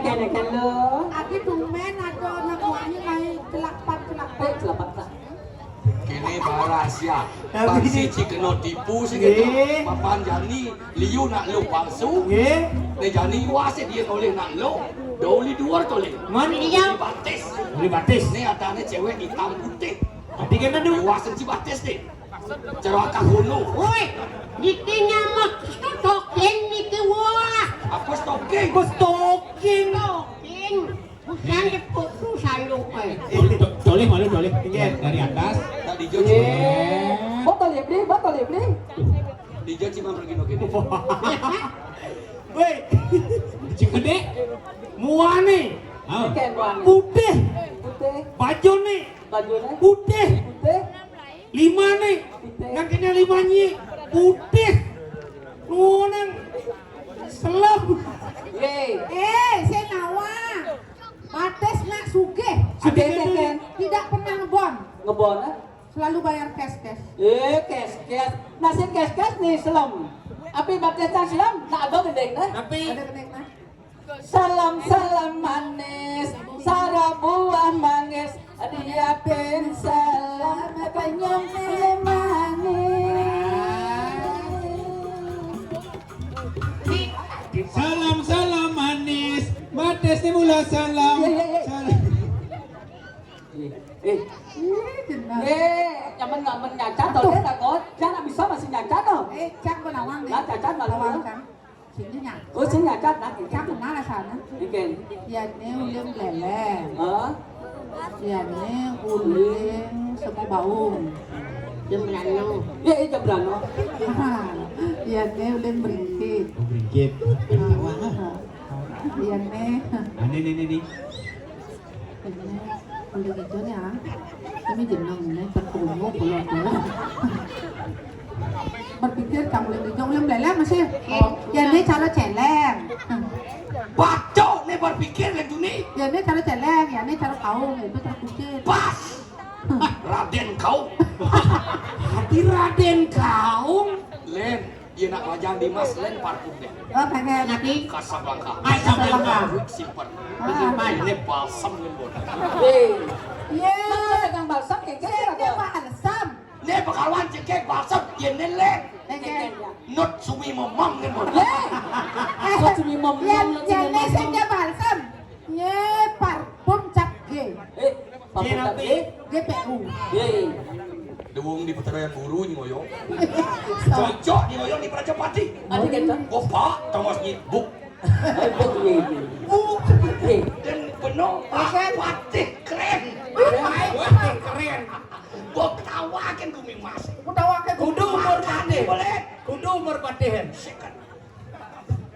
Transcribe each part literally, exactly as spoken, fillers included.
Ini kan lo. Aki tumben ada anak buahnya main celapak-celapak. Eh, celapak tak. Kene barang sia. Tapi bangsi cik kena tipu sing itu. Papan jani liu nak lo palsu. Nggih. Ne jani wasit dia toleh nak lo. Doli dua toleh. Man iya. Beli batis. Beli batis. Ni atane cewek hitam putih. Tapi kan ada. Wasit ci batis deh. Ceraka gunung. Woi, niki nyamak stoking niki wah. Apa stoking? Apa stoking? Stoking. Bukan diputu saluk eh. To-, to-, toleh malu toleh. Iya. Dari atas. Tak dijok. Iya. Botol ya beli, botol ya beli. Dijok cuma pergi oke. Woi. Cik gede. Muane. Ah. Putih. Putih. Bajone. Bajone. Putih. Putih. Limane. Putih. Nang kene limanyi. Putih. Nunang. Selem. Ye. Eh, senawa. Batis nak sugih. Sugih, sugih. Tidak pernah ngebon. Ngebon, eh? Selalu bayar cash-cash. Eh, cash-cash. Nasib cash-cash nih selem. Api batis nak selem, nak ada gendeng, eh? Tapi ada gendeng, nah. Salam-salam manis, sara buah manggis, dia pin salam kenyang manis. Salam-salam manis, batis ni mula salam. Ye, ye, ye. Salam. Eh, eh. Eh, nyaman nggak men nyacat, tuh, dia takut. Jangan bisa masih nyacat, tuh. Eh, cak menawang nih. Nah, cacat malu. Tawang, ya. Cak. Sini nyacat. Oh, sini nyacat, nah. Cak mana sana? Ikan. Ya, ini uling beleleng. Hah? Ya, ini uling semua baung. Jembrano. Ya, iya, jembrano. Ya, ini uling beringkit. Oh, beringkit. Ah, ah. Ya, ini. Ah, ini, ini, ini. Ini, uling hijau nih, ah. Ini jeneng, ini terkerungu, pulau-pulau. Berpikir kamu uling hijau, uling beleleng masih. Oh. Ya, ini cara celeng. Bacok nih berpikir kan Juni. Ya, ini cara celeng, ya, ini cara kaung, itu cara kucing. Pas. Raden Kaung. Hati Raden Kaung. Len, dia nak wajah di mas, Len parfum deh. Oh, pengen. Kasablanka. Kasablanka. Simpan. Ah. Ini balsam nih, Bon. Hei. Iya. Mana pegang balsam, kayak gitu, Raden? Balsam. Nih, bakawan cekek balsam, dia nih, Len. Pengen. Not sumi mamam nih, Bon. Hei. Not sumi mamam, ya, not sumi mamam. Balsam. Ye, parfum cap G. Eh, parfum cap G? G P U. Ye. Dewong di Petara yang Guru nyoyong. Cocok nyoyong di Prajapati. Ada kan? Oh, Pak, Thomas Nyibuk. Nyibuk, ye, ye. Buk. Ye. Dan penuh, Pak, Patih keren. Patih keren. Bok tawakin Gumi Mas. Aku tawakin Kudu umur patih. Boleh. Kudu umur patih. Sikat.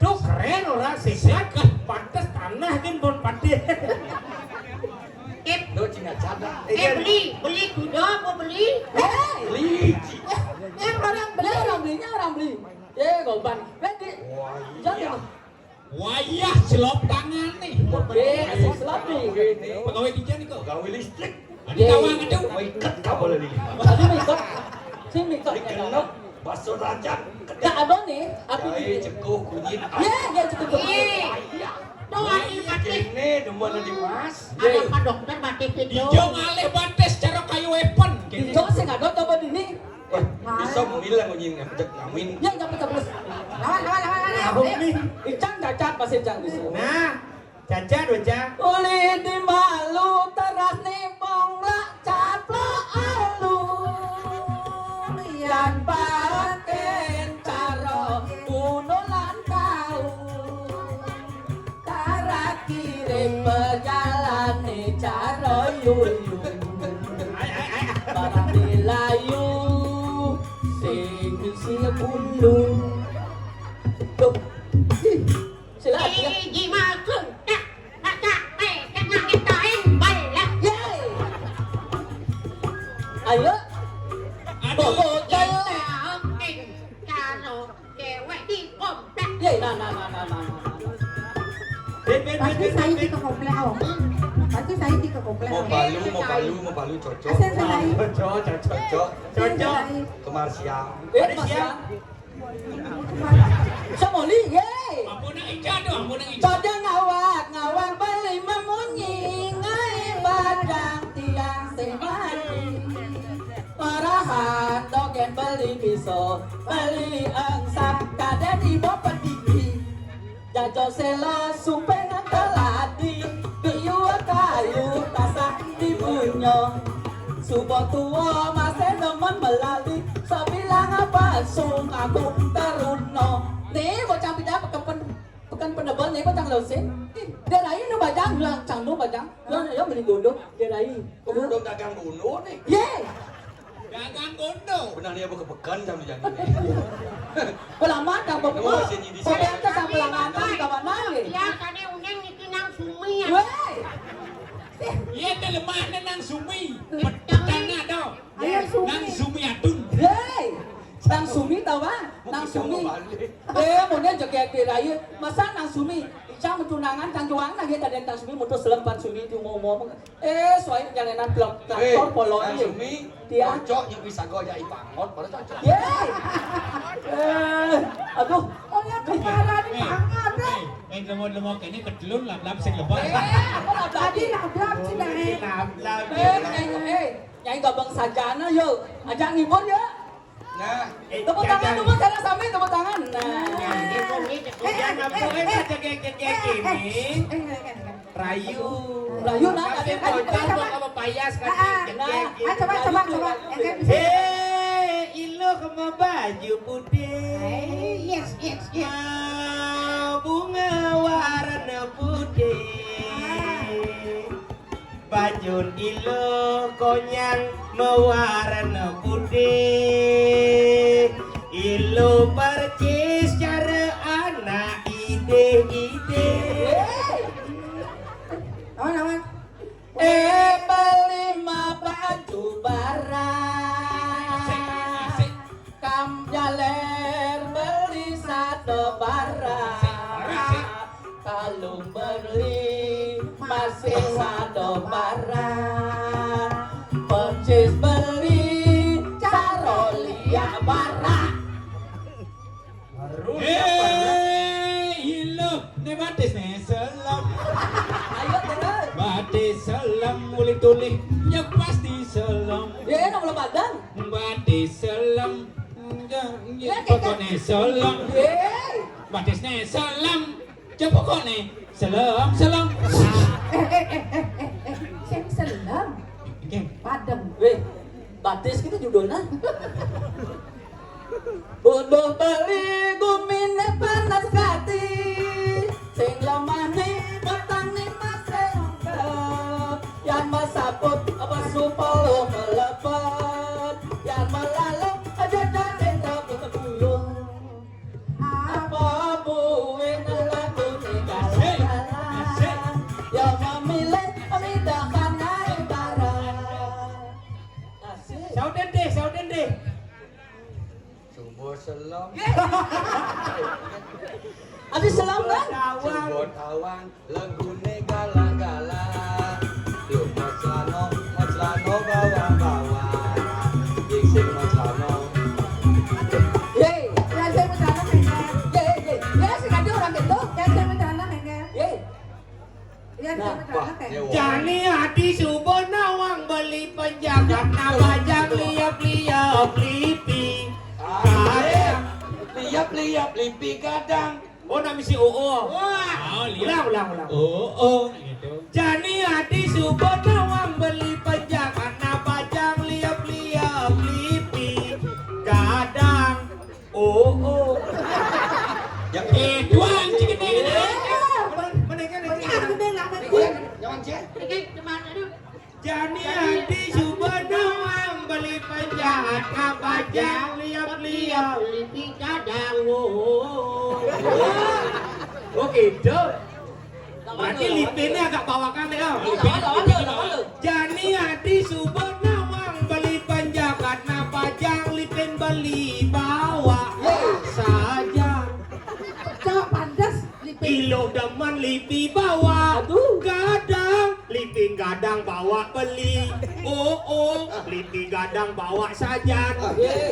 Duh, keren orang sikat. Pantes tanah kan pun patih. Ip, lo cina cadang. Eh, beli, beli kuda apa beli? Hei. Beli. Eh, orang beli, orang belinya orang beli. Eh, goban. Wah, iya. Wayah celop tangan nih. Oke, asik celop nih. Pegawai di nih kok. Pegawai listrik. Ada tawang ada. Mau ikat kau boleh nih. Tadi mau ikat. Sini ikat. Dikenok, bakso raja. Nah, abang nih, apa ini? Cekuh kunyit. Iya, iya, cekuh kunyit. Iya. Doain batik. Ini demen di Mas. Ada Pak Dokter batik itu. Hijau ngalih batis cara kayu weapon. Hijau sing ada coba dini. Wah, bisa milang ngunyi ngajak ngamin. Ya, nggak bisa, Bos. Lawan, lawan, lawan, lawan. Nah, ini. Icang cacat, pasti Icang bisa. Nah, cacat, Icang. Ulih di malu teras ni bonglak caplok alu. Yan paken caro bunuh lan kau. Karakire pejalane cara yuyu. Barang dilayu sing isi bulu. Tuh. Sila aja. Iji makan. Tak, tak capek, tak nak kain balas. Yeay. Ayo. Aduh, jelek. Caro. Cewek di komplek. Ye, nah, nah, nah. Pasti saya di ke komplek, oh. Pasti saya di ke komplek, oh. Mau balu, mau balu, mau balu cocok. Asal saya. Cocok, cocok, cocok. Cocok. Ke Marsha. Eh, Marsha. Marsha. Sama li, ye. Ampun, nak ikan tu, ampun, nak ikan. Cocok ngawak, Awang beli memunyi, ngai bajang tiang sing mati. Parahan dogén beli biso, beli engsap, kadén ibo pedidi. Jajo selo supeng keladi, biu kayu tasah dibunyo. Subo tuo masih demen melali, sabilang apa sung aku teruno. Nih bocah pida pekepen Pekan Penebel nih, Bocang Losin. Ih, dia rai nu bajang, bilang cang nu bajang. Yo, yo beli gondo, dia rai. Kok udah dagang gondo nih? Ye. Dagang gondo. Benar nih, apa ke pekan jam jadi nih? Pelamat dah, Bok. Oh, sini di sini. Sampai ke sampelangan, di kamar nang, ye? Ya, tadi Uneng niki nang Sumi ya. Weh. Iya, ada lemahnya nang Sumi. Tanah dong. Ayo, Sumi. Nang Sumi Atun. Hei, Nang Sumi tahu, Bang? Nang Sumi. Eh, mone jegeg di rai. Masa Nang Sumi? Icang tunangan Kang Juang lagi tadi Nang Sumi mutus lempan Sumi di umum-umum. Eh, suai jalanan blok traktor polon. Nang Sumi. Dia. Cocok yang bisa gua jadi pangot, baru cocok. Ye. Eh, aduh. Oh ya, kemarin pangot, eh. Eh, lemot-lemot ini kedelun lap-lap sing lebar. Eh, aku lap-lap. Tadi lap-lap sih, Nang. Lap-lap. Eh, eh, eh. Nyai gabang sajana, yo. Ajak ngibur, yo. Nah, tepuk tangan, tepuk tangan, sami tepuk tangan. Nah, ini kok ini hujan apa, eh, cegek-cegek ini. Rayu. Rayu, nah, tapi ada bocor apa payas kan? Nah, coba, coba, coba. Hei, iluh sama baju putih. Yes, yes, yes. Bunga warna putih. Bajun iluh konyang mawarna putih. Iluh percis cara anak ide-ide. Aman, aman. Eh, beli ma baju barang. Kam jaler beli sado barang. Kalung beli masih sado barang. Percis beli caro liak barang. Eh, iluh, ne batis ne selem. Ayo terus. Batis selem, ulih tulih, ya pasti selem. Ya, enak kalau padang. Batis selem. Enggak, enggak. Ya, pokoknya selem. Yeay. Batisnya selem. Ya pokoknya selem, selem. Eh, eh, eh, eh, eh, eh. Sing selem. Oke. Padem. Weh, batis gitu judulnya. Bunuh beli gumine panas kati. Sing lemah ni petang ni masih ongkep. Yang masaput apa supalo melepet. Yang melalok aja dari tabut bulu. Apa buin lagu ni galak-galak. Yang memilih pemidahan naik barang. Asik. Saudin deh, saudin deh. Sumber selam. Habis selam kan? Sumber tawang, legune galak-galak. Lu macelano, macelano bawang-bawang. Gingsing macelano. Yeay, yang saya macelano pengen. Yeay, yeay. Ya, sengaja orang gitu. Yang saya macelano pengen. Yeay. Nah, jani adi subuh nawang beli penjagat, nah bajang liap-liap lipi. Kadang. Liap-liap lipi kadang. Oh, nak misi oo. Wah. Ulang, ulang, ulang. Oo, gitu. Jani adi subuh nawang beli penjagat, nah bajang liap-liap lipi. Kadang. Oo. Ya, eh, tuan, cik gede, gede. Mendingan, mendingan. Jangan, cik. Jani adi subuh nawang beli penjahat, nah bajang liap-liap lipi kadang. Oo. Oh, gitu. Berarti lipinnya agak bawakan deh, oh. Jani adi subuh nawang beli penjahat, nah bajang lipin beli bawa saja. Cak pandas lipin. Ilo demen lipi bawa. Aduh. Gadang, lipin gadang bawa beli. Oh, oh, lipin gadang bawa saja.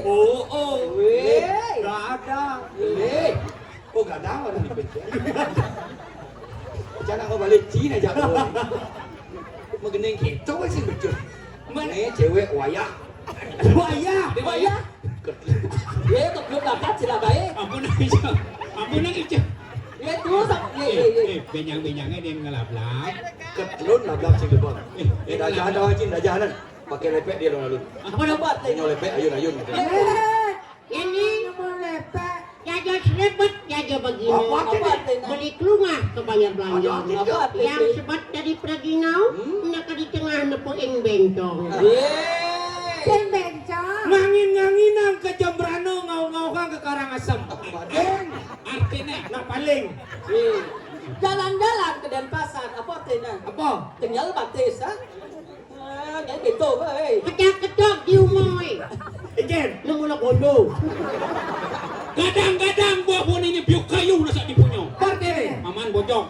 Oh, oh. Weh. Gadang. Weh. Oh, gadang warna lipin. Jangan kau balik Cina aja kau. Mengening gitu sih lucu. Mana cewek wayah. Wayah, wayah. Ye, kok belum dapat sila baik. Ampun aja. Ampun aja. Ye, tuh, ye, ye, ye. Eh, benyang-benyangnya dia ngelablab. Ketelun lablab sing kebon. Eh, eh, dah jalan, dah jalan, dah jalan. Pakai lepek dia lalu. Apa dapat? Punya lepek ayun-ayun. Eh, ini nomor lepek. Jaja selebet, jaja begini. Apa artinya? Beli kelungah ke bayar belanja. Apa artinya? Yang sebet dari Praginau, hmm? Nak di tengah nepuin bencong. Ye. Sing bencong. Ngangin-nganginang ke Jembrano, ngau-ngauhang ke Karangasem. Badeng. Artinya? Nak paling. Ye. Jalan-jalan ke Denpasar, apa artinya? Apa? Tinggal batis, ha? Ah, kayak gitu, hei. Ketok-ketok di umoi. Ijen. Lu mula kondo. Gadang-gadang buah pohon ini biuk kayu nasa dipunyo. Partai ni. Aman bojong.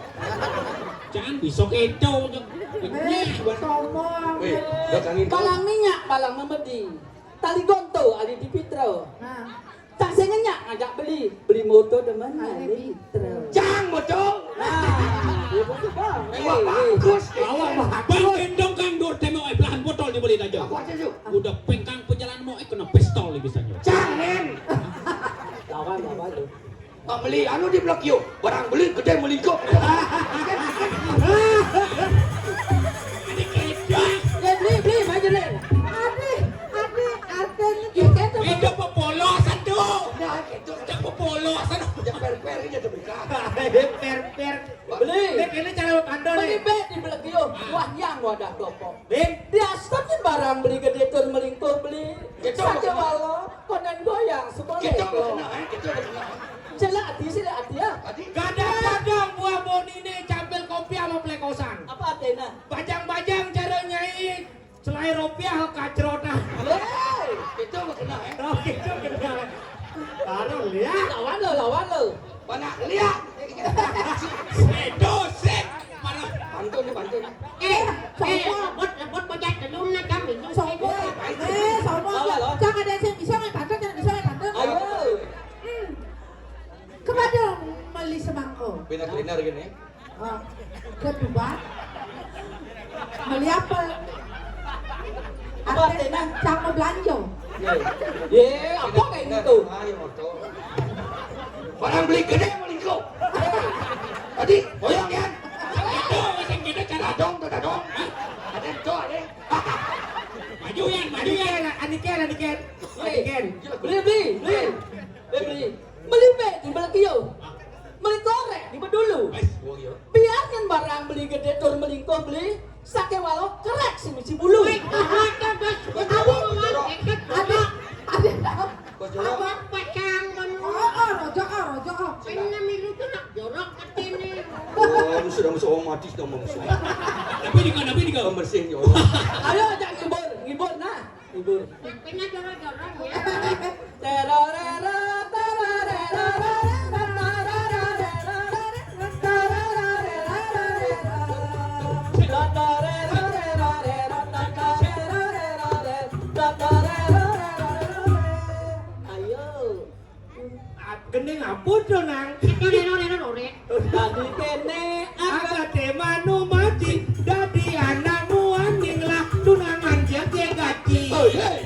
Jangan bisa keto je. Eh, sombong. Weh, dah kangin kau. Balang minyak, balang memedi. Tali gonto, ali di pitra. Nah. Tak sengenyak ngajak beli, beli motor demen ngalih liter. Cang motor. Nah, ya betul bang. Awak bagus. Awak bagus. Bang gendong kang dur tembok eh belahan botol dibeli aja. Apa aja tu? Udah pengkang pejalan mau eh kena pistol bisa nyo. Cang men. Lawan apa tu? Tak beli anu di blok yo. Barang beli gede melingkup. Beli, beli, beli, maju beli. Adi, adi, artinya. Itu pepolosan tu. Nah, gitu. Itu pepolosan. Dia per-per aja tu buka. Per-per. Beli. Ini, ini cara pantau ni. Beli bet di blok yo. Wah, yang wadah toko. Bin. Dia stop barang beli gede tur melingkup beli. Gitu. Saja walau konen goyang sekolah. Gitu. Kena, eh? Gitu kena. Sila ati, sila ati ya. Ati. Gadang-gadang buah bonine campil kopi sama plekosan. Apa artinya? Bajang-bajang cara nyai selai rupiah kacrot nah. Hei, itu mah kena, eh. Oh, itu kena. Taruh lihat. Lawan lo, lawan lo. Banyak lihat. Sedo sik. Mana? Pantun ni, pantun. Eh, eh, sombong. Buat, buat bocah telur nak kami. Sombong. Eh, sombong. Lawan lo. Jangan ada yang bisa main pantun, jangan bisa main pantun. Ayo. Hmm. Kepada meli semangko. Benar-benar gini. Ah, kedua, beli apel. Apa artinya? Cang mau belanja. Ye, apa kayak gitu? Ayo, motor. Barang beli gede mau lingkup. Tadi, boyong ya? Dadong, macam gede cara. Dadong tu, dadong. Ada tu, ada. Maju, Yan, maju, Yan. Aniken, Aniken, Aniken. Beli, beli, beli. Beli, beli. Beli be di Belakio. Beli korek di Bedulu. Biarkan barang beli gede tur melingkuh beli sake walau kerek si misi bulu. Wih, ada, ada, ada, ada. Apa? Pasang menu. Oh, oh, rojo, oh, rojo, oh. Pena milu tu nak jorok katene. Oh, ini sudah masuk orang mati sudah mau masuk. Tapi di kau, tapi di kau. Pembersih ya Allah. Ayo, ajak ngibur, ngibur nah. Ngibur. Pena jorok-jorok ya. Ayo. Gending apa tu nang? Dadi kene agate manu mati, dadi anakmu anjing lah tunangan dia dia gaji. Oh, yeah.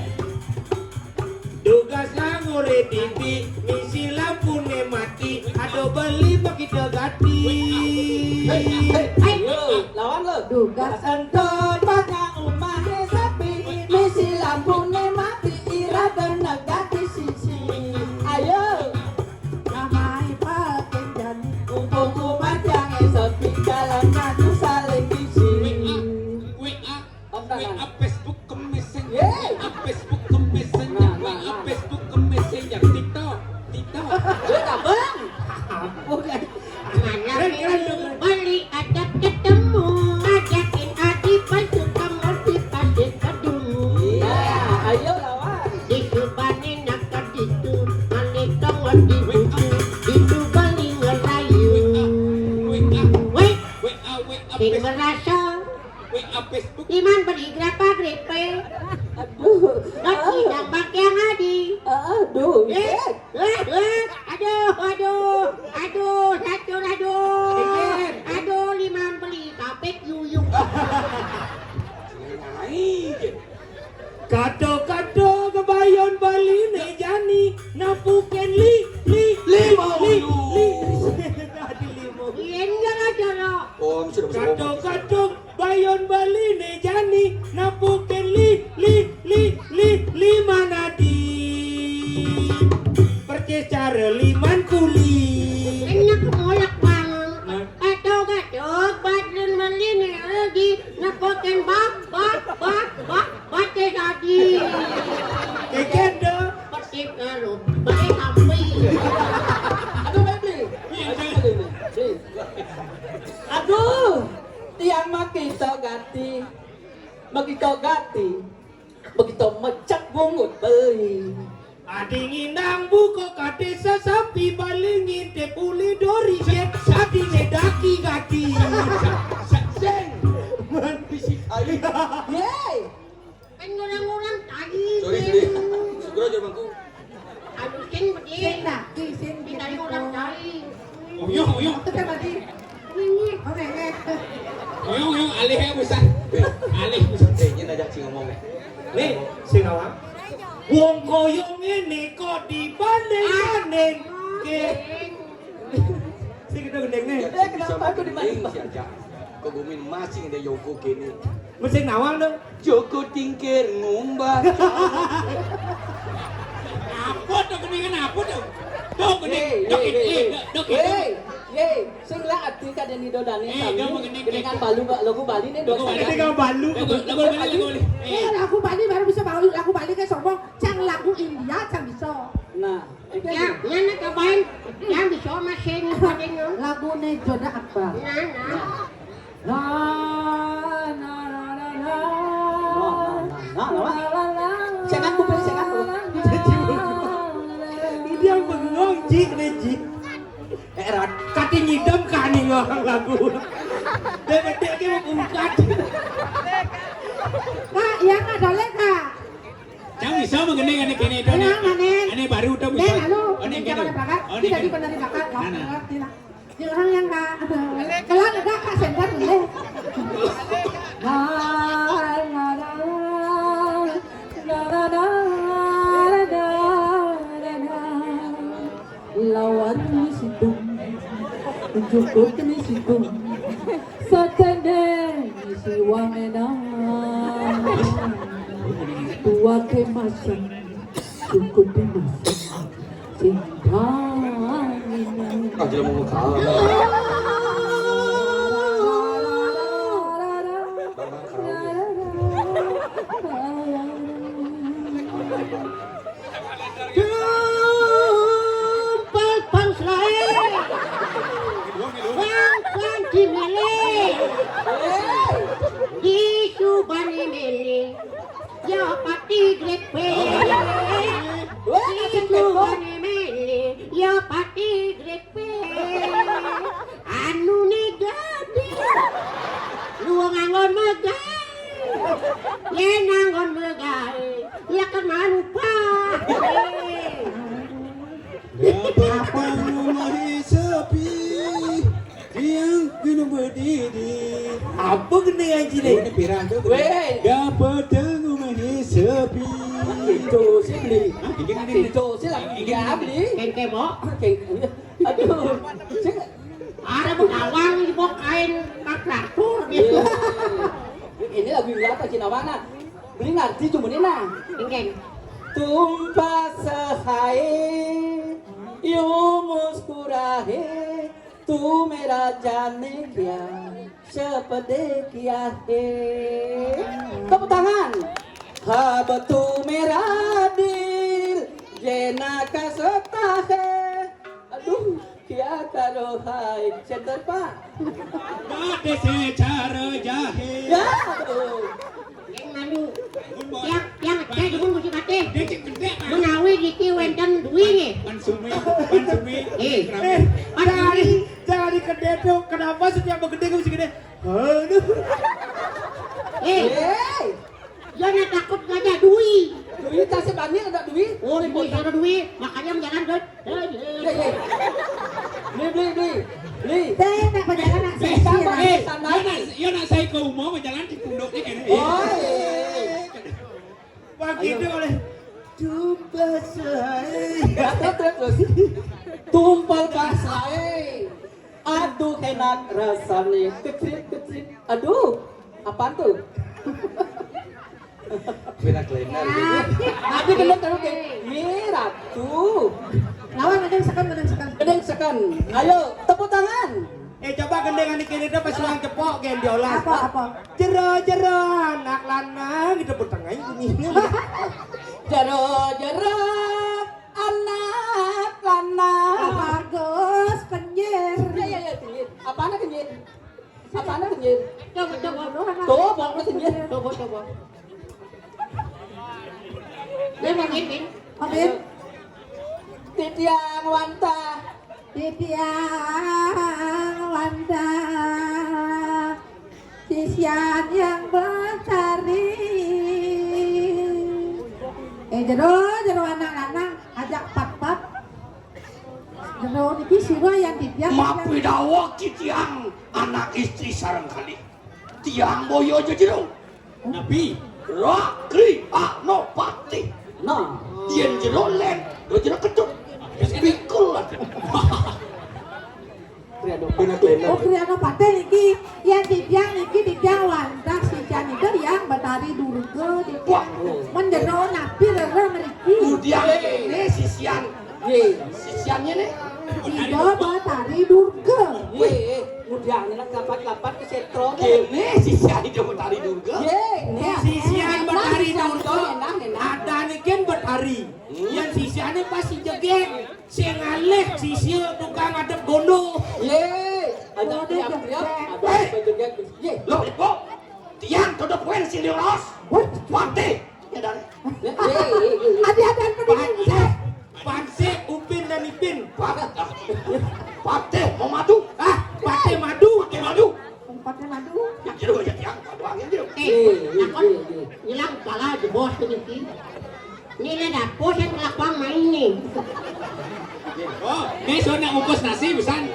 Tugas ngangure didi, misi lampune mati, ado beli makita gati. Ayo, lawan lo. Tugas ento banyak umahne sepi, misi lampune mati, ira kena gati sisi. Ayo. Ramai pakai jani, mumpung umat yang sepi, jalan kaki saling isi. W A, W A, apa W A, Facebook ke Messenger. Ye. W A, Facebook ke Messenger. Nah, nah, nah. W A, Facebook ke Messenger. TikTok, TikTok. Lu tak bang? Apa kan? Mana beli ajak ketemu, ajakin adi bantu kamu di pasir kedemu. Iya, ayo lawan. Di Subani nak ke situ, mani tongon di buku, di Subani ngerayu. W A, W A, W A, sing Facebook. Merasa. W A, Facebook. Iman beli berapa grepe? Aduh. Lagi nambah yang adi. Aduh. Eh, eh, eh, aduh, aduh, aduh, satu, aduh. Dikit. Aduh, lima Kato-kato gabayon Bali ne jani napuken li li li. Limau li lu. Li. Tadi limau. Yen jala-jala. Om sudah. Kato-kato bayon Bali ne jani napuken li li li li lima nadi. Percis cara liman kuli. Enak molak banget. Nah. Kato-kato bayon Bali ne lagi napuken bak bak bak bak. Baté dadi. Kékéd deh. Petik lalu. Baté sampai. Aduh, Bli. Iya, iya. Aduh, tiang mah kita gati. Begitu gati. Begitu mecek bungut beli. Adi ngindang buko kate sasapi baling ngintip uli dori jet adi ngedaki gati. Sing. Man bisi kali. Yeay. Kan orang-orang tadi. Sorry, sorry. Syukur aja bangku. Aduh, sing berdiri. Sing dah, di sing. Di tadi orang tadi. Uyuh, uyuh. Itu kan tadi. Ini. Oke, oke. Uyuh, uyuh, alih ya, bisa. Alih, bisa. Eh, ini aja sih ngomong. Nih, sing awak. Wong koyong ini kok dibanding-banding ke. Sing kita gendeng nih. Eh, kenapa aku dibanding-banding? Kok gumin masing ada Yoko kene. Mesti nawang dong. Joko tingkir ngumbar. Apa tuh gendingan apa tuh? Tuh gending. Hei, hei, hei, hei. Hei, hei. Sing lah ati kada nido dani. Eh, sami. Dia mau gending. Gendingan balu, ba-, lagu Bali nih, lagu Bali. Gendingan balu. Lagu, lagu Bali, lagu Bali. Eh, lagu Bali baru bisa balu, lagu Bali kan sombong. Cang lagu India, cang bisa. Nah, itu ya, dia. Nyana kabain, yang bisa masing pada nyo. Lagu ne Joda Akbar. Nah, nah. Nah, nah, nah, nah, nah. Nah, nah, nah, nah. Sing aku, Bli, sing aku. Ini yang bengong, Ji, ne, Ji. Eh, Rat, kati ngidam kani ngorang lagu. Dek, dek, dek, mau buka. Kak, iya, Kak, boleh, Kak? Cang bisa mengenai anak ini, itu. Iya, anak. Anak baru tuh bisa. Dek, lalu, anak ini. Kita di penari bakat, nah, nah. Tidak. Di orang yang ka-, kalau ada ka center boleh. Lawan ni situ, jukut ni situ, satende ni siwang enang, tua ke masang. Cukup dimasak cinta ini. Ah, jelema mau kalah. Bang, Bang, karaoke. Tempat pangslae. Bang, Bang, di mele. Di subani mele. Ya pati grepe. Wah, itu bani mele. Ya pati grepe. Anu ne dadi. Luang anggon megai. Yen anggon megai. Ya kena lupa. Dapat rumah sepi. Tiang gunung berdiri. Apa kena ngaji ni? Oh, ini pirang tu. Weh. Dapat tengok manis sepi. Itu sih beli. Hah? Ini, ini, ini. Itu sih lah. Ini, ini. Ya, beli. Kengke, Bok. Keng-, aduh. Ada bekawan ni, Bok, kain kaplatur gitu. Iya. Ini lagu apa, Cina mana? Beli ngerti cuma ni nah. Kengke. Tumpah sehai, yumus kurahe. Tu mera jane kya, sepede kya he. Tepuk tangan. Hab tu mera dil, jena ka sota hai. Aduh, kya karo hai. Center, Pak. Bade se charo jahe. Ya, aduh. Yang malu. Yang, yang ngecek pun mesti mati. Dia cek gede, Pak. Menawi niki wenten duit nih. Pan Sumi, Pan Sumi. Eh. Eh, jangan di, jangan di gede tuh. Kenapa setiap begede mesti gede? Aduh. Eh. Eh. Jangan takut gajah duit. Duit tasik banyak ada duit. Oh, duit ada duit. Makanya jalan duit. Beli, beli, beli. Beli. Teh, nak berjalan nak seksi. Tambah, eh, tambah. Yo nak, yo nak saya ke rumah berjalan di punduknya kan. Oh, iya. Pak Tumpal ka saé. Aduh, enak rasanya. Kecrit, kecrit. Aduh, apaan tuh? Beda kelender. Aduh, bener terus deh. Ih, Ratu. Lawan ada misalkan, ada misalkan. Ada misalkan. Ayo, tepuk tangan. Eh, coba gendeng anak kiri dah pas ulang cepok, gen diolas. Apa, apa? Jero, jero, anak lanang, gitu, tepuk tangan ini. Jero, jero, anak lanang. Bagus, kenyir. Ya, ya, ya, kenyir. Apaan kenyir? Apaan kenyir? Coba, coba. Tuh, bagus kenyir. Coba, coba. Dia mau gini. Oke. Titiang wantah. Titiang wantah. Sisian yang betari. Eh, jero, jero anak lanang, ajak pat-pat. Jero niki sira yang titiang. Mapi dawuh titiang anak istri sareng kalih. Tiang boya jejero. Napi? Rakri Anopati. Nah. Yen jero len, do jero ketuk. Pikul lah. Kriano Bener, bener. Oh, Kriano Patih niki. Yang titiang niki titiang wantah sisian itu yang Betari Durga niki. Wah. Menjero napi rere meriki. Udiang ini sisian. Ye. Sisiannya nih. Ida Betari Durga. Ye, udiang ini lapat-lapat ke setro. Kene sisian itu Betari Durga. Ye, ini. Sisian Betari Durga. Enak, enak. Ada nih kan Betari. Hmm. Yang sisiannya pasti jegek. Sing ngalih sisia tukang ngadep gondo. Ye, ada priap-priap, ada. Eh. Pejegat. Ye. Lo, lo. Tiang tutup kuen sing diulos. Woi. Wati. Ya, Dan. Ye, ye, ye, ye. Adi-adian peduli. Pan-, Pansik, Upin dan Ipin. Pat-, Patih mau madu. Ah, Patih madu. Patih madu. Patih madu. Ya, jero aja tiang, madu angin jero. Eh, eh, eh, eh, eh. Ngilang pala jebos tuh niki. Ini ada dapur yang kelakuan main nih. Oh, ini soalnya ungkus nasi pisan.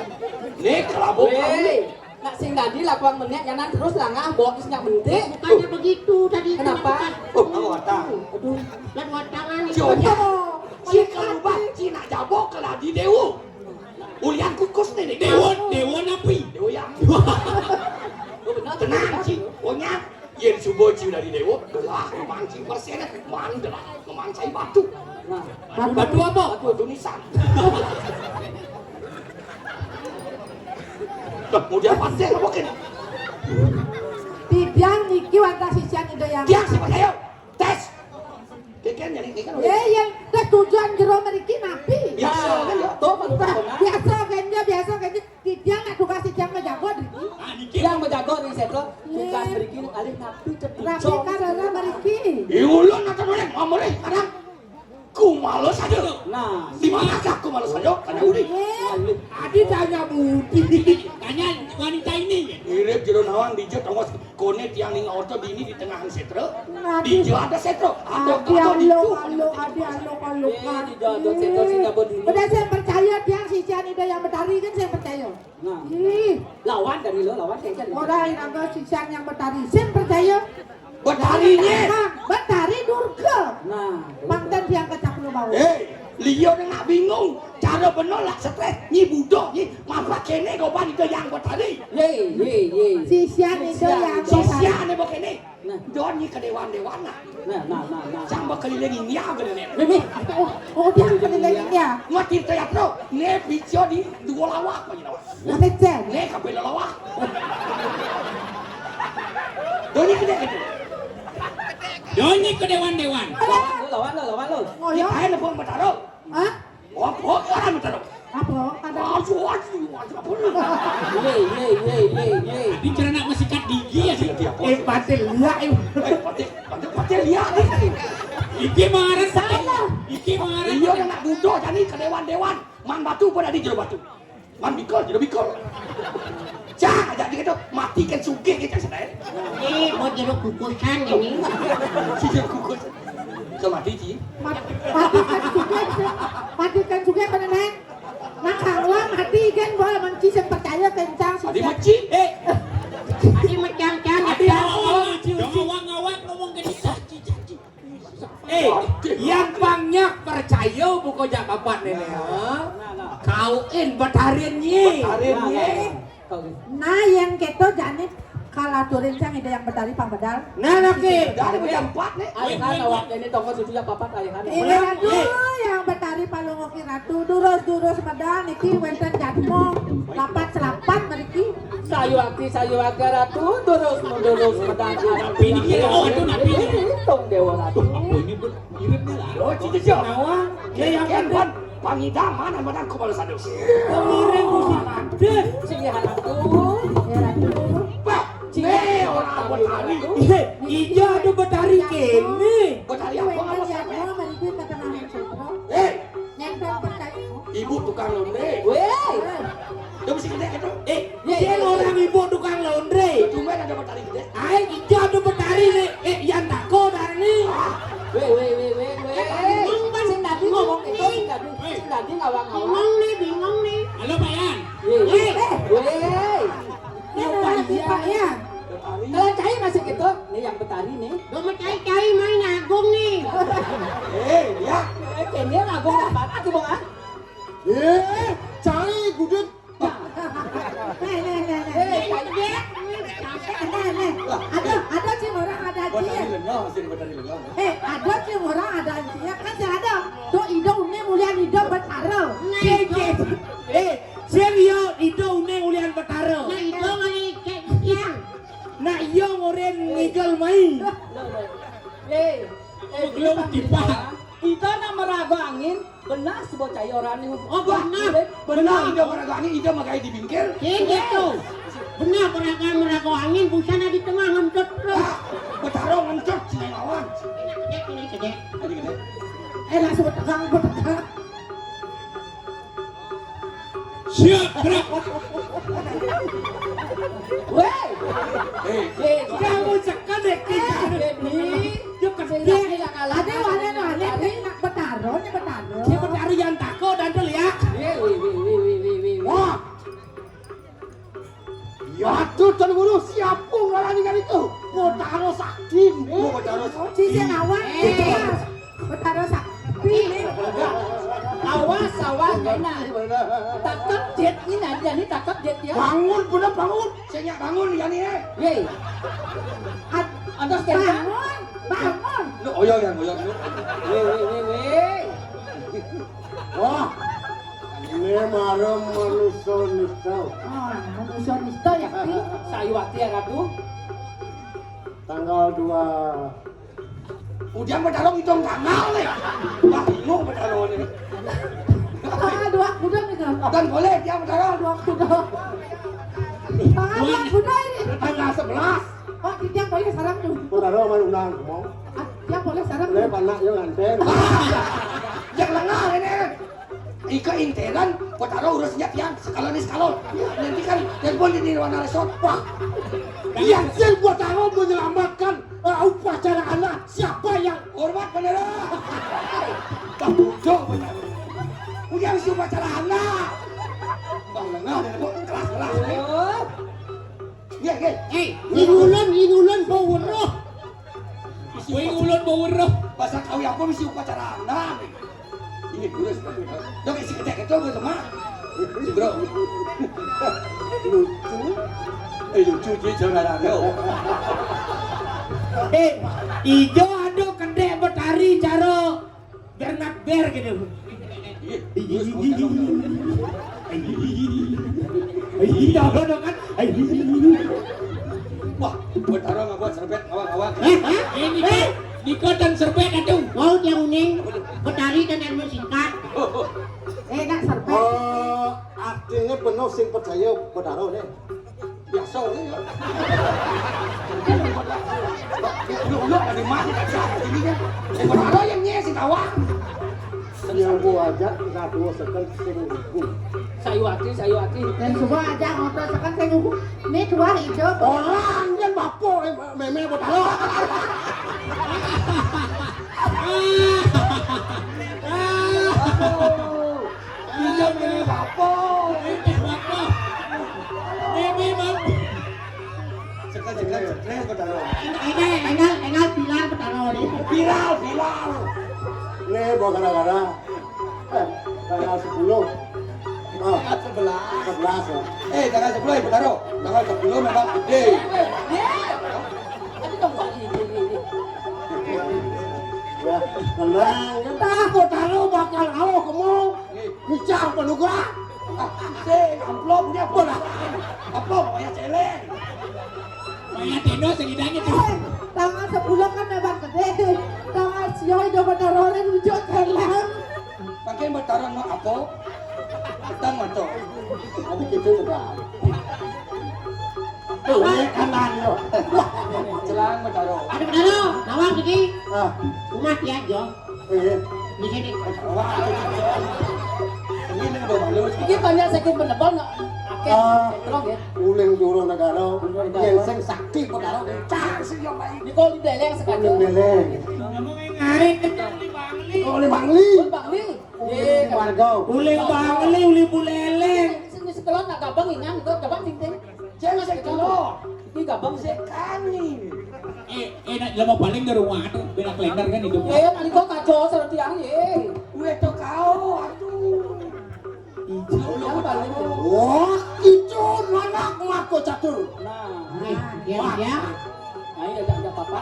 Nih, kelabu. Weh, nak sing tadi lakuang menek, nyanan terus langah, bawa terus nyak mentik. Bukannya begitu tadi. Kenapa? Oh, kamu watang. Aduh. Kan watangan itu. Jonya. Ci kalau bah, Cina jabok ke lagi dewo. Ulian kukus nih, nih. Dewo, dewo napi? Dewo yang. Oh, benar. Tenang, Ci. Pokoknya, yen subuh Ci udah di dewo, gelah, mancing persen, mandel, memancai batu. Nah. Batu, batu apa? Batu, batu nisan. Dah, mau dia pasir apa kene? Tiang niki wantah sisian Ida yang. Tiang siapa saya? Tes. Keken jadi keken. Ya, yang ketujuan jero meriki napi? Biasa kan ya? Tuh, baru tahu, nah. Biasa kan ya, biasa kan ya. Tiang nak tugas tiang menjago meriki. Ah, niki. Yang menjago di setro, tugas meriki alih napi ketujuan. Napi karena meriki. Iulun atau boleh, mau boleh sekarang. Kumalo saja. Nah, di manakah kumalo saja? Tanya Udi. Adi tanya Budi. Tanya wanita ini. Mirip jero nawang dija tongos kone tiang ning orto dini di tengah setra. Nah, dija ada setra. Ada adi apa alo, itu? Alo, adi alo, alo. Eh, di dada setra sing nyabut dini. Udah saya percaya tiang sisian Ida yang Betari kan saya percaya. Nah. Ih. Lawan tadi lo, lawan kayak kan. Ora iraga sisian yang Betari. Sing percaya. Betari nye. Betari Durga. Nah, pangten tiang kecap lu bau. Eh, liya nak bingung. Cara bener lah stres. Nyi budak nyi. Mapak kene kau pan itu yang Betari. Ye, ye, ye. Sisian itu yang Betari. Sisian apa kene? Nah. Don nyi ke dewan-dewan nah. Nah, nah, nah, nah. Sang bakeliling India gede nih. Mimi. Oh, oh, dia keliling India. Mati teatro. Ne picio di dua lawak aja lawak. Apa cen? Ne kabel lawak. Don nyi gede gitu. Don nyi ke dewan-dewan. Lawan lo, lawan lo, lawan lo. Oh, ya. Kita nelfon Betaro. Hah? Apa? Apa? Ada. Asu, asu, asu, apa lu? Ye, ye, ye, ye, ye. Di celana masih kat gigi ya sih. Eh, patil liak, eh. Eh, patil, patil, patil liak. Iki marah salah. Iki marah. Iya, anak budak tadi ke dewan-dewan. Man batu pada di jero batu. Man bikol, jero bikol. Cah, aja gitu, matikan sugih gitu, saudara. Eh, buat jeruk kukusan ini. Si jeruk kukus. So mati, Ci. Mat-, matikan sugih, matikan sugih, apa, Neng? Nah, kalau mati kan, boleh menci, saya percaya kencang, sih. Tadi meci. Eh. Tadi mecang-cang, tadi mecang. Awak, awak, ngomong gini, caci, caci. Eh, yang banyak percaya buku jak Apat né, né, ha? Kauin Betari né. Betari né. Nah, yang kéto jani kalaturin sang Ida Hyang Betari pang medal. Nah, laki. Dari jam empat né. Alihan awak ini tonggo suci ya papat alihan. Iya, aduh, Hyang Betari palungguh Ratu, durus-durus medal niki wénten jadma. Lapat selapat mriki. Sayuwakti, sayuwakti Ratu, durus-durus medal. Napi niki, oh, itu napi. Hitung Déwa Ratu. Apa ini, Bu? Miripnya lah. Oh, cici, cici. Nawa? Ya, yang penting. Pangidaman anak kepala sadus. Kemarin musim adus. Sing ya, Ratu. Ya, Ratu. Bah, eh, orang Betari. Iya, iya, ada Betari kéné. Betari apa? Apa? Eh, ibu tukang londré. Wéh. Udah mesti gedé gitu. Eh, sing orang ibu tukang londré. Tumben ada Betari gedé. Ai, ijo ada Betari né. Eh, yang tako dari né. Wéh, wéh, wéh, wéh, wéh. Sing tadi ngomong gitu, sing tadi, sing tadi ngawang-ngawang. Bingung né, bingung né. Halo, Pak Yan. Wéh, wéh. Wéh. Ini Pak Yan. Kalau cai masih gitu, nih yang Betari nih. Gua mau cai-cai main agung nih. Eh, ya. Eh, kéné agung apa tuh, Bang? Eh, cai gudeg. Nih, nih, nih, nih. Eh, cai. Nih, nih. Ada, ada sing orang ada cai. Betari lengah, sing Betari lengah. Eh, ada sing orang ada cai. Kan sing ada. Tuh, Ida Uné ulian Ida Betara. Nah, cai, itu. Cai. Eh, sing iya Ida Uné ulian Betara. Nah, Ida ngalih cai. Nah, iya ngorin ngigel mai. Eh, eh, belum tiba. Ida nak maraga angin, benar sebocah orang ini. Oh, benar. Benar, Ida maraga angin, Ida magai di bingkil. Sing gitu. Benar, maraga, maraga angin, busana di tengah ngentot terus. Ah, Betara ngentot, sing lawan. Enak gedé, enak gedé. Aja gedé. Eh, langsung betegang, betegang. Siap, gerak. Wéh. Eh, eh, kamu cekal deh, eh, Baby. Yuk, kerja. Ada wale-wale, nak Betara, nih Betara. Si Betara yang tako dan tuh ya. Wéh, wéh, wéh, wéh, wéh, wéh, wéh. Wah. Ya, tuh, Tuan Guru, siapa ngalani kali itu? Betara Sakti. Oh, Betara Sakti. Cincin awak. Eh. Betara Sakti. Awas, awas, kena. Takep jet ini, nah, jadi takep jet ya. Bangun, bener bangun. Sing nyak bangun, ya nih, eh. Yé. Ad-, atas tenda. Bangun, bangun. Lu oyong ya, oyong lu. Wéh, wéh, wéh, wéh. Wah, ini malam manusia nista. Ah, manusia nista ya, Ki? Sayuwakti ya, Ratu. Tanggal dua. Udah Betara ngitung tanggal nih. Wah, bingung Betara nih. Ah, dua kuda nih, Kang. Dan boleh dia Betara. Dua kuda. Tanggal dua kuda ini. Tanggal sebelas. Oh, dia boleh sarang tuh. Betara mana undang, mau? Ah, dia boleh sarang. Boleh, tuh. Panak yang nganten. Yang lengah ini. Ika interan, Betara urusnya tiang, sekalon nih sekalon. Ya, nanti kan telepon di Nirwana Resort. Wah. Yang sing Betara menyelamatkan, eh, upacara anak. Siapa yang hormat, Betara? Bang Ujo, Betara. Udah mesti upacara anak. Bang Lengah, ada kelas-kelas. Oh. Nggih, nggih. Eh, ingulun, ingulun bau weruh. Kowe ngulun bau weruh. Bahasa Kawi apa mesti upacara anak? Ini terus. Dok isi ketek itu gue sama. Bro. Lucu. Eh, lucu dia cara. Eh, ijo ado kedek Betari cara Bernard Ber gitu. Iya, iya, iya, iya. Iya, iya, iya. Wah, buat orang nggak buat serbet, ngawak-ngawak. Eh, eh, ini kan, ini kan dan serbet itu. Mau dia uning, Betari dan ilmu singkat. Eh, nak serbet. Eh, artinya penuh sing percaya Betara nih. Biasa waé ya. Uluk-uluk dari mana? Ini kan. Yang berharap yang nyes sih tawa. Yang gua ajak nggak dua second sing ribu. Sayuwati, sayuwati. Dan semua aja ngotot second sing ribu. Ini dua hidup. Orang yang bapak, eh, meme buat tahu. Iya, meme bapak. Meme bapak. Meme bapak. Cekal, cekal, cekal, Betara. Ini, ini, enggak, enggak, Bilal, Betara. Bilal, Bilal. Nih, bawa gara-gara. Eh, Eh, tanggal sepuluh ya, Betaro. Tanggal sepuluh memang gede. Ya, tenang. Entah Betaro bakal awak kamu. Bicara penugra. Ah, sing, amplop dia apa lah? Amplop, kayak celeng. Kayak tendo segidangnya tuh. Eh, tanggal sepuluh kan memang gede. Tanggal sia Ido Betaro rujuk celeng. Makin Betaro no apa? Tang motor. Tapi gitu juga. Tuh, ini kanan lo. Celang Betaro. Ada Betaro, nawang gede. Ah. Rumah dia, Jo. Eh, di sini. Wah, ini udah malu. Iki banyak sakit penebon kok. Akeh. Ah, terus ya. Uling Juro Negara, Juro Negara. Yang sing sakti Betaro kencang sih, yo, Pak. Ini kok di beleng sekali. Uling beleng. Ngomong ngarit, Bangli. Oh, Uling Bangli. Uling Bangli. Uling Bangli, Uli Buleleng. Sing sekelon nak gabang ingan, kok gabang ting-ting. Jangan sekelon. Iki gabang sih kani. Eh, eh, nak lama paling dari rumah tuh, beda kalender kan hidup. Eh, nanti kok kacau sama tiang, eh. Gue tuh kau, aduh. Ijo yang paling. Wah, ijo anak mako catur. Nah, nah, dia, dia. Ayo, ada, ada apa-apa.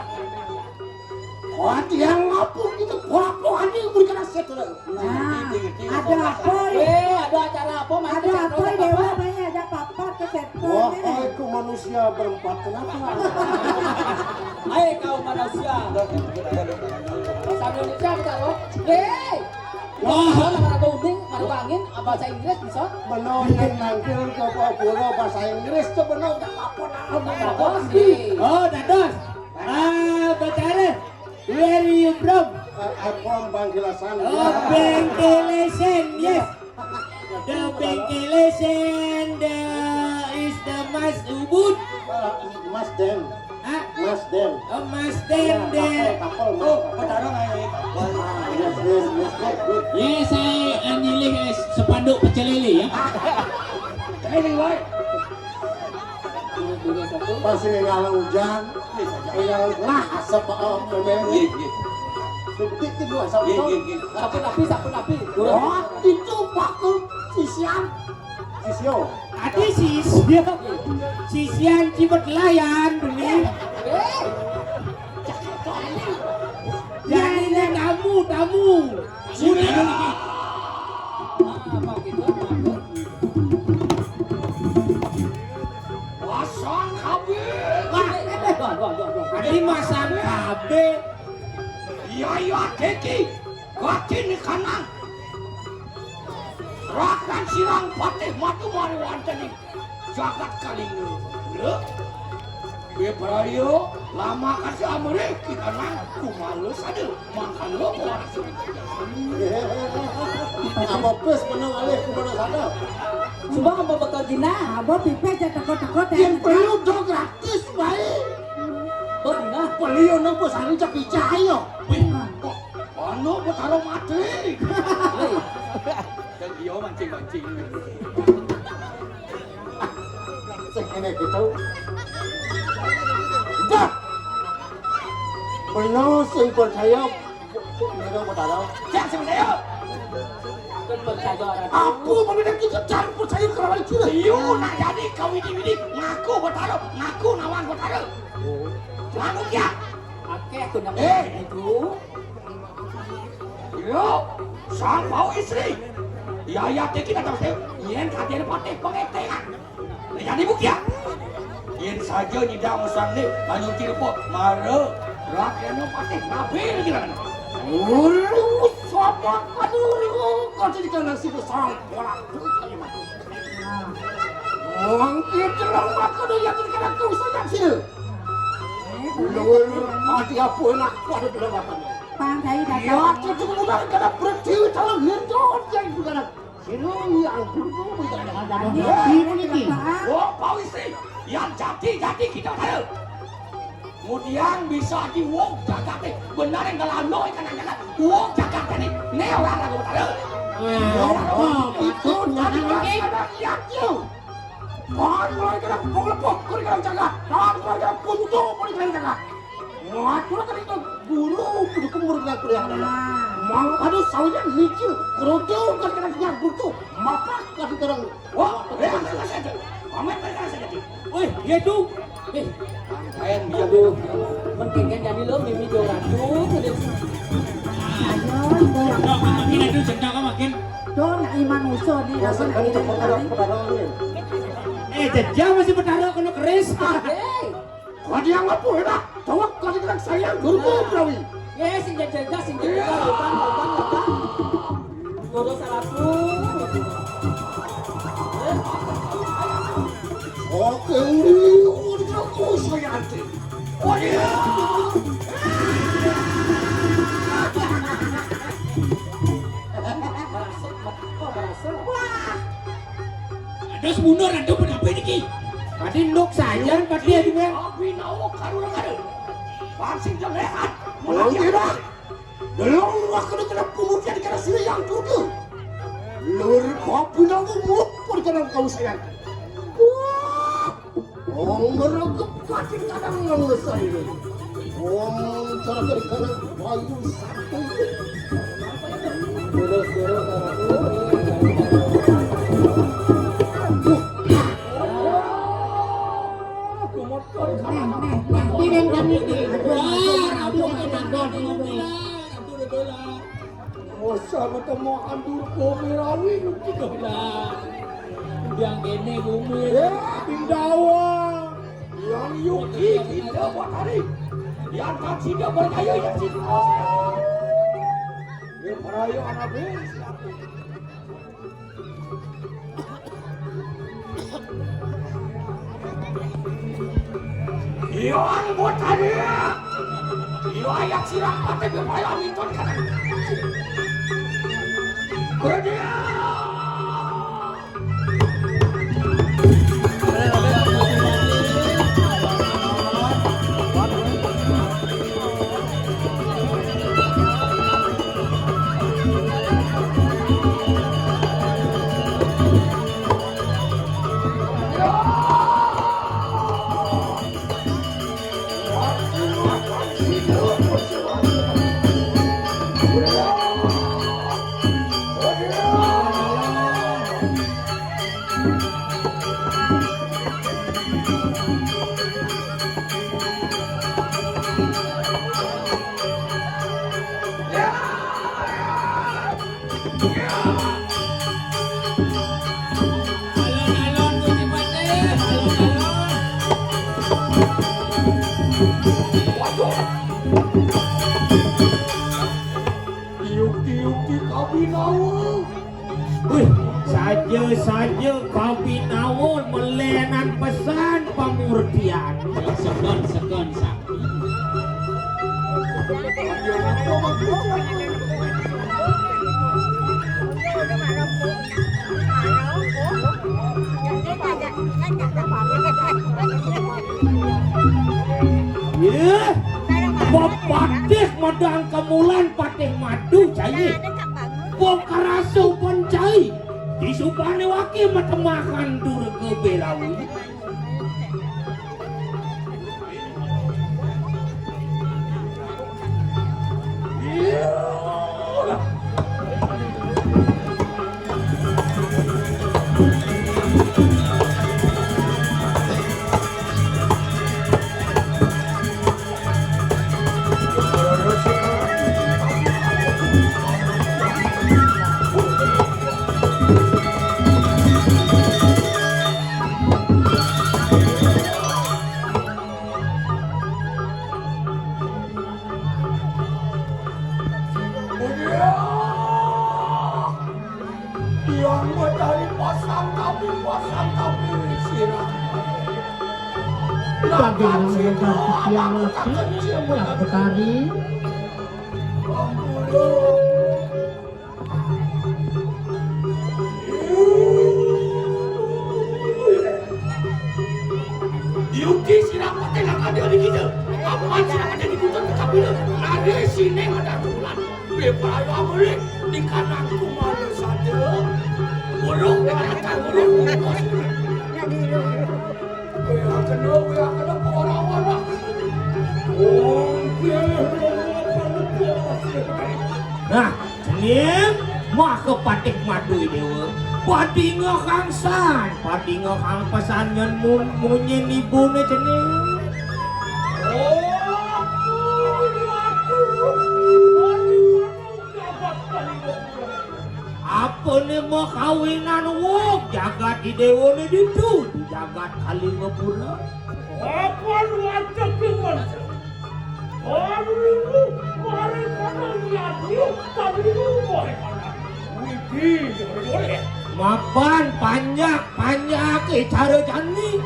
Wah, tiang ngapuk itu, apa ini berikan aset dulu. Nah, ada apa, eh? Eh, ada acara apa, Mas? Ada apa, Dewa, banyak ada apa-apa ke setan. Wah, eh, itu manusia berempat, kenapa? Hai, kau manusia. Bahasa Indonesia kita, loh. Hei! Wah. Wah, ora kuning, ora angin, bahasa Inggris bisa? Bener, yang nangkil ke Papua bahasa Inggris tuh bener, gak apa-apa, nah, gak apa-apa. Oh, dados. Ah, Betara. Where you from? I, I'm from Bangkilasan. Oh, Bangkilasan, yes. The Bangkilasan, the is the Mas Ubud. Uh, Mas Den. Hah? Mas Den. Oh, Mas Den, ya, the. Kapal, kapal, Mas. Oh, Mas. Betara ae kapal. Ah, yes, yes, yes, yes, yes. Yes, saya nyilih, eh, sepanduk pecel lele ya. Ini wae. Pas ini kalau hujan, ini kalau lah asap, oh, memang. Nggih, nggih. Sedikit dua asap. Nggih, nggih, nggih. Sampun api, sampun api. Wah, itu pakai sisian. Sisio. Ati sisio. Sisian cipet layan, Beli. Eh. Jangan tamu, tamu. Udah. Apa gitu? Masang kabeh. Wah, wah, wah, wah, wah. Ati masang kabeh. Iya, iya, Kiki. Batin kanang. Rakan sirang patih matu mari wanteni jagat Kalingga. Lho? Bebrayo lama kasih amrih kita nang kumalu sadel mangkalo kuat. Apa bes menang alih kumalu sadel? Coba apa bakal gina? Apa pipes ya teko-teko. Yang perlu do gratis baik. Benar. Beli ono bos anu cek ayo. Wih, kok ono Betara mati. Wih. Dan dia mancing-mancing. Sing ngene gitu. Dah. Bener sing percaya. Bener Betara. Siap sing percaya. Kan percaya orang. Aku mau kita jangan percaya kalau itu. Iya, nak jadi kau ini ini ngaku Betara, ngaku nawang Betara. Ngaku ya. Oke, aku nak. Eh, itu. Yo, sang bau istri. Ya, ya, tiki datang sih. Yen kadir patih pengetengan. Jadi bukti ya. Yen saja nyidang usang ni, banyu cirpo, mara, rak yen patih nabil gitu kan. Ulu sama anu kau jadi kan nasi besar. Wah, mangkir jelang maka do yakin kena kau saja sini. Ulu, mati apa nak kau ada jelang maka. Pang saya datang. Ya, cukup mudah kena berhenti dalam hidup yang bukan. Sirung yang dulu bukan. Ini, ini, ini. Oh, Pak Istri, yang jati-jati kita tahu. Kemudian bisa di wong jagate. Bener yang ngelano ikan aja kan. Wong jagate nih. Nih orang lagu tahu. Nah, oh, itu tadi ada lihat yuk. Kon mulai kena pukul pukul kena jaga. Kon mulai kena puntu mulai kena jaga. Matur kan itu guru pendukung murid yang kuliah. Nah. Mau ada sawinya licin, keroco kan kadang-kadang butuh, mapak kadang-kadang. Wah, ya, ya, ya, ya. Amat mereka saja. Wih, iya tuh. Eh, aduh, pentingnya jadi lo mimi dua ratus. Ayo, dua ratus. Makin itu jendaka makin. Dor, iman usul nih, rasanya ini kali. Eh, jejak masih bertaruh kena keris. Hei. Kau dia ngapain dah? Cowok kau dibilang sayang, guru kau perawi. Eh, sing jejak, sing jejak, utang, utang, utang. Guru salatu. Oke, ini udah kau saya nanti. Oh iya. Merasa, kok merasa? Wah. Ada semundur, ada penapa niki? Tadi nduk saja, tadi ya, Ding, ya. Abinawa karura kara. Pansing jelehan. Oh, iya, dah. Delong waktu kena pemutihan kena sila yang turga. Lur kopi namu mupur kena kau sayang. Wah. Wong ngeregepatin kadang nang ngesel. Wong cara dari kadang bayu satu. Terus, terus, terus. Neh, neh, neh, ini yang kami ini. Aduh, aduh, aduh, aduh, aduh, aduh, aduh. Masa ketemu andur kowe rawi nuti dolan. Yang ini bumi. Ya, Pindawa. Yang Yuki kita buat hari. Yang tak sida berkaya yang sida. Ya, peraya anak bos. Iya, anggota dia. Iya, yang sirah mati ke payah minton kanan. Kerja. Alon-alon Gusti Patih, alon-alon. Waduh. Tiup-tiup di kabinawa. Wih, saja-saja kabinawa melenan pesan pamurtian. Sekon, sekon, sakti. Yeh, pepatih madang kemulan patih madu cai. Pok kerasa pun cai. Disubane waki matemahan durga belawi. Yang mencari pasang tapi pasang tapi sirah. Bagaimana dengan Tiang Laki yang bertari? Yuki sirah pate nak ada di kita. Apan sirah pate di kita tetap bila. Lari sini ada bulan. Bepala amri di kanan kumala saja. Burung dengan atas burung. Wea kena, wea kena, orang-orang. Om Nah, cening mah ka patih madu Déwa. Padinga kangsan, padinga kang pesan nyén mun-, munyin ibuné cening. Oh, aduh, aduh, aduh, aduh, jagat Kalingapura. Apané makawinan wong jagat Déwané ditu di jagat Kalingapura. Apan wacek iman. Aduh, mari pada lihat yuk, tapi lu boleh pada. Widi, boleh. Mapan panjak, panjak, eh, cara jani.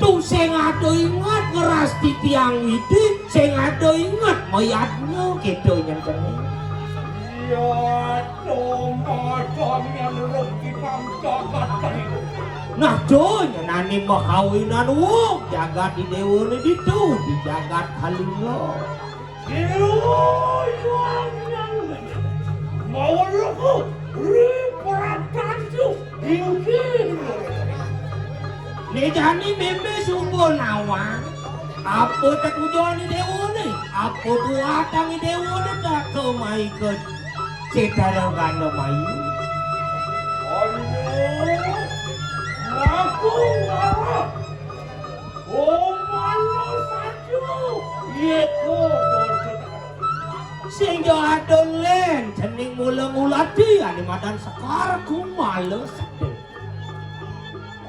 Tuh sing ada inget ngeras titiang Widi, sing ada inget mayatnya gitu nyenteni. Iya, cuma sampeyan ruk kita jagat Kalingapura. Nah, do nyenani makawinan wong jagat Déwané ditu di jagat Kalingapura. Iya, iya, iya. Mau luku, ri perhatianku, inggih. Né jani mémé suba nawang. Apa tetujoné Déwané? Apa buatang Déwané tak kemai ke Cetara Gana Mayu? Aduh, aku ngarep. Oh, malu satu. Iya, kok. Sing ada lén, cening mula-mulati, ané madan Sekar Kumala Sada.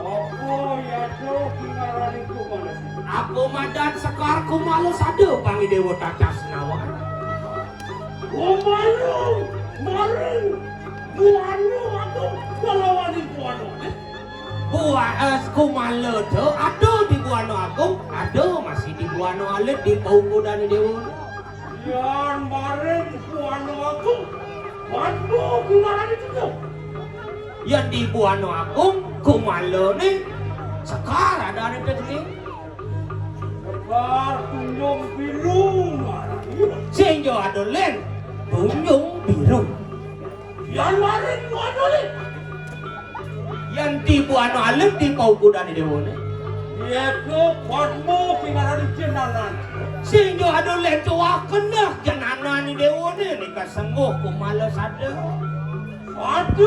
Apa ya, Cok, ngarani Kumala Sada? Apa madan Sekar Kumala Sada, Pang Déwa Tata Senawan? Kumala, maring, Buana Agung, nglawan Buana Alit. Bua-, eh, Kumala to, ada di Buana Agung, ada masih di Buana Alit, di paukudan Déwa. Yan maring Buana Agung, Pandu Kumala ditu. Yan di Buana Agung, Kumala né Sekar ada ane tadi. Sekar Tunjung Biru ngaran. Sing jo ada lén, Tunjung Biru. Yan maring Buana Alit. Yan di Buana Alit di paukudan Déwané. Yaiku Padma pingarani jenengan. Sing jo ada lén tuah kenah jenengan Déwané nika sengguh Kumala Sada. Aduh.